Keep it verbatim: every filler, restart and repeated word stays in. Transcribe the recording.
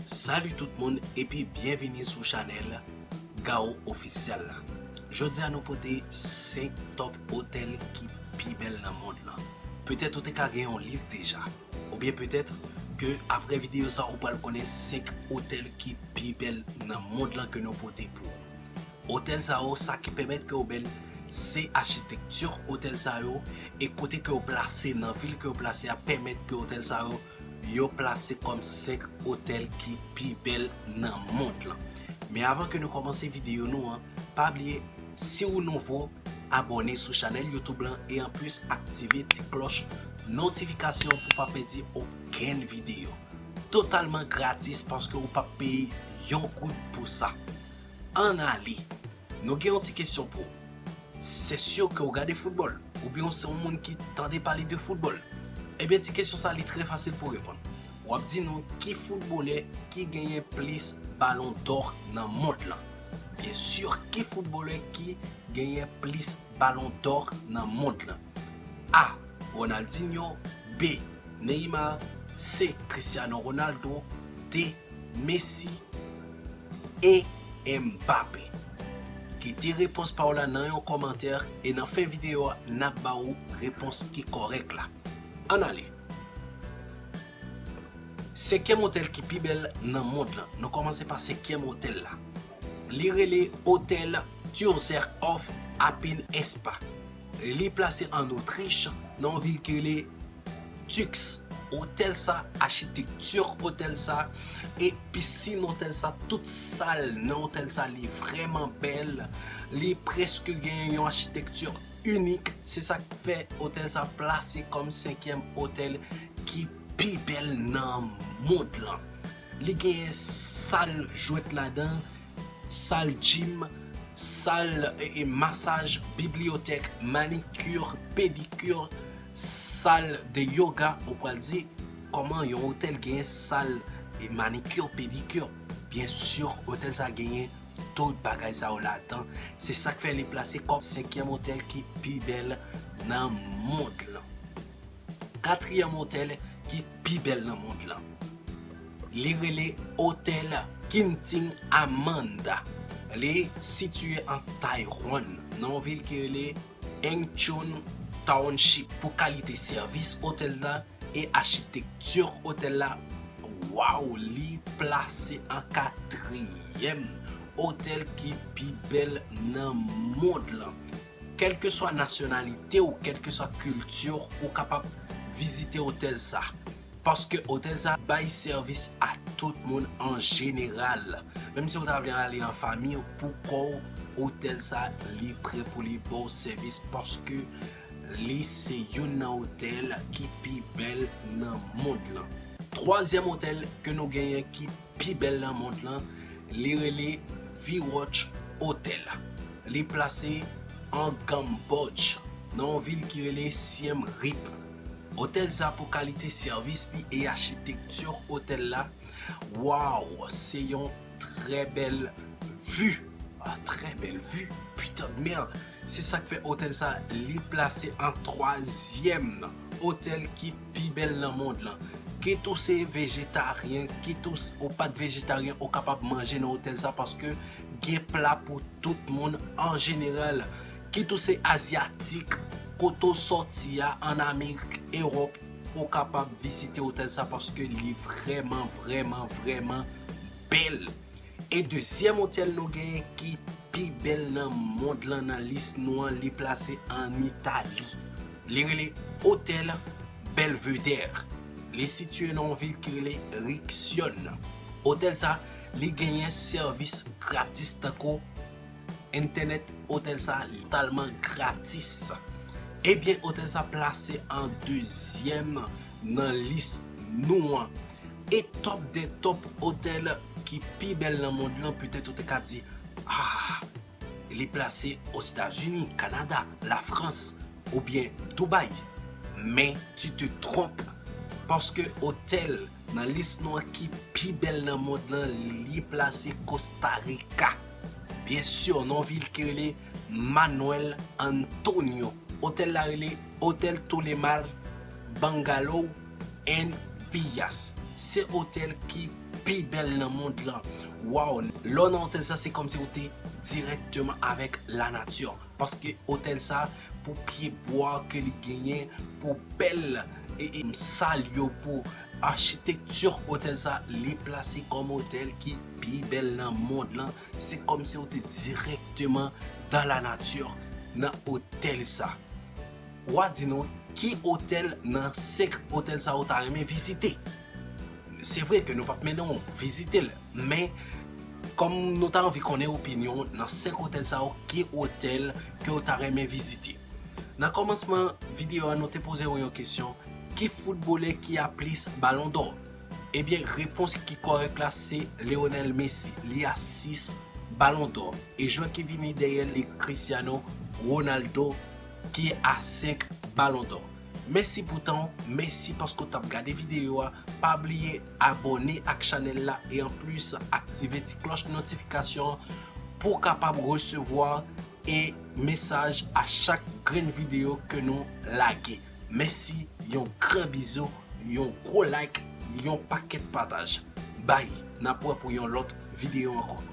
Salut tout moun epi byenvini sou chanèl Gao Ofisyèl la. Jodi a nou pote senk top otèl ki pi bèl nan mond lan. Petèt ou te ka gen yon lis deja. Oubyen petèt ke apre videyo sa ou pral konnen senk otèl ki pi bèl nan mond lan ke nou pote pou ou. Otèl sa yo, sa ki pèmèt ke yo bèl, se achitekti otèl sa yo, e kote ke yo plase, nan vil ke yo plase a, pèmèt ke otèl sa yo, yo plase kòm senk otèl ki pi bèl nan mond lan. Men avan ke nou kòmanse videyo nou an, pa bliye, si ou nouvo, abòne sou chanèl YouTube lan e anplis aktive ti klòch notifikasyon pou pa pèdi okenn videyo. Totalman gratis paske ou p ap peye yon goud pou sa. Ann ale! Nou gen yon ti kesyon pou ou. Se si ke w gade foutbòl, oubyen w se yon moun ki tande pale de foutbòl. Ebyen, ti kesyon sa li trè fasil pou reponn. W ap di nou ki foutbolè ki genyen plis balon dò nan mond lan. Byen si, ki foutbolè ki genyen plis balon dò nan mond lan? A. Ronaldinho. B. Neymar. C. Cristiano Ronaldo. D. Messi. E. Mbappé. Kite repons pa w la nan yon kòmantè e nan fen videyo a, n ap ba ou repons ki kòrèk la. Ann ale! Senkyèm otèl ki pi bèl nan mond lan. Nou kòmanse pa senkyèm otèl la. Li rele Otèl Düsseldorf Alpine Spa. Li plase ann Otrich, nan yon vil ki rele Tux. Otèl sa, achitekti otèl sa, e pisin otèl sa, tout sal nan otèl sa, li vrèman bèl. Li prèske gen yon achitekti inik. Se sa k fè otèl sa plase kòm senkyèm otèl ki pi bèl nan mond lan. Li gen sal jwèt ladan, sal gym, sal, e, e, masaj, bibliyotèk, manikir, pedikir, sal de yoga. Ou pral di, kòman yon otèl genyen sal, e, manikir, pedikir? Byen si, otèl sa genyen tout bagay sa yo ladan. Se sa k fè li plase kòm senkyèm otèl ki pi bèl nan mond lan. Katriyèm otèl ki pi bèl nan mond lan. Li rele Otèl Kinting Amanda. Li sitiye an Taiwan, nan yon vil ki rele Incheon Township. Pou kalite sèvis otèl la e achitekti otèl la, waw, li plase an katriyèm otèl ki pi bèl nan mond lan. Kèlkeswa nasyonalite w, kèlkeswa kilti w, ou kapab vizite otèl sa. Paske otèl sa bay sèvis a tout moun an jeneral. Menm si w ta vle ale an fanmi, pou kò w, otèl sa, li prè pou li ba w sèvis paske li se youn nan otèl ki pi bèl nan mond lan. Twazyèm otèl ke nou genyen ki pi bèl nan mond lan, li rele V-Watch Hotel. Li plase an Cambodge, nan yon vil ki rele Siem Reap. Otèl sa, pou kalite sèvis li e achitekti otèl la, waw, se yon trè bèl vi. Ah, trè bèl vi. Putain de merde. Se sa k fè otèl sa, li plase an twazyèm otèl ki pi bèl nan mond lan. Kit ou se vejetaryen, kit ou s-, ou pa t vejetaryen, ou kapab manje nan otèl sa paske gen pla pou tout moun an jeneral. Kit ou se azyatik, kote w sòti a, ann Amerik, Ewòp, ou kapab vizite otèl sa paske li vrèman, vrèman, vrèman bèl. E dezyèm otèl nou genyen ki pi bèl nan mond lan nan lis nou an, li plase ann Itali. Li rele Otèl Belvedere. Li sitiye nan yon vil ki rele Riccione. Otèl sa, li genyen sèvis gratis tankou entènèt otèl sa totalman gratis. Ebyen, otèl sa plase an dezyèm nan lis nou an. E top de top otèl ki pi bèl nan mond lan, petèt ou te ka di, ah, li plase Ozetazini, Kanada, Lafrans, oubyen Dubai. Men tu te trompes, paske otèl nan lis nou an ki pi bèl nan mond lan, li plase Kosta Rika. Byen si, nan yon vil ki rele Manuel Antonio. Otèl la rele Hotel Tulemar Bungalow and Villas. Se otèl ki pi bèl nan mond lan. Waw, lè w nan otèl sa, se kòmsi ou te dirèkteman avèk lanati. Paske otèl sa, pou pyebwa ke li genyen, pou bèl e, e sal yo, pou achitekti otèl sa, li plase kòm otèl ki pi bèl nan mond lan. Se kòmsi ou te dirèkteman dans la nature nan otèl sa. W a di nou ki otèl nan senk otèl sa ou ta renmen vizite. Se vre ke nou p ap mennen w vizite l, men kòm nou ta anvi konnen opinyon w nan senk otèl sa yo, ki otèl ke w ta renmen vizite. Nan kòmansman videyo a, nou te poze w yon kesyon, ki foutbolè ki a plis balon dò? Ebyen, repons ki kòrèk la se Lionel Messi. Li a sis balon dò. E jwè ki vini dèyè li, Cristiano Ronaldo, ki a senk balon dò. Mèsi pou tan w, mèsi paske w t ap gade videyo a. Pa bliye abòne ak chanèl la e anplis aktive ti klòch notifikasyon an pou w kapab resevwa e mesaj a chak grenn videyo ke nou lage. Mèsi, yon gran bizou, yon gwo like, yon pakèt pataj. Bay, n ap wè pou yon lòt videyo ankò.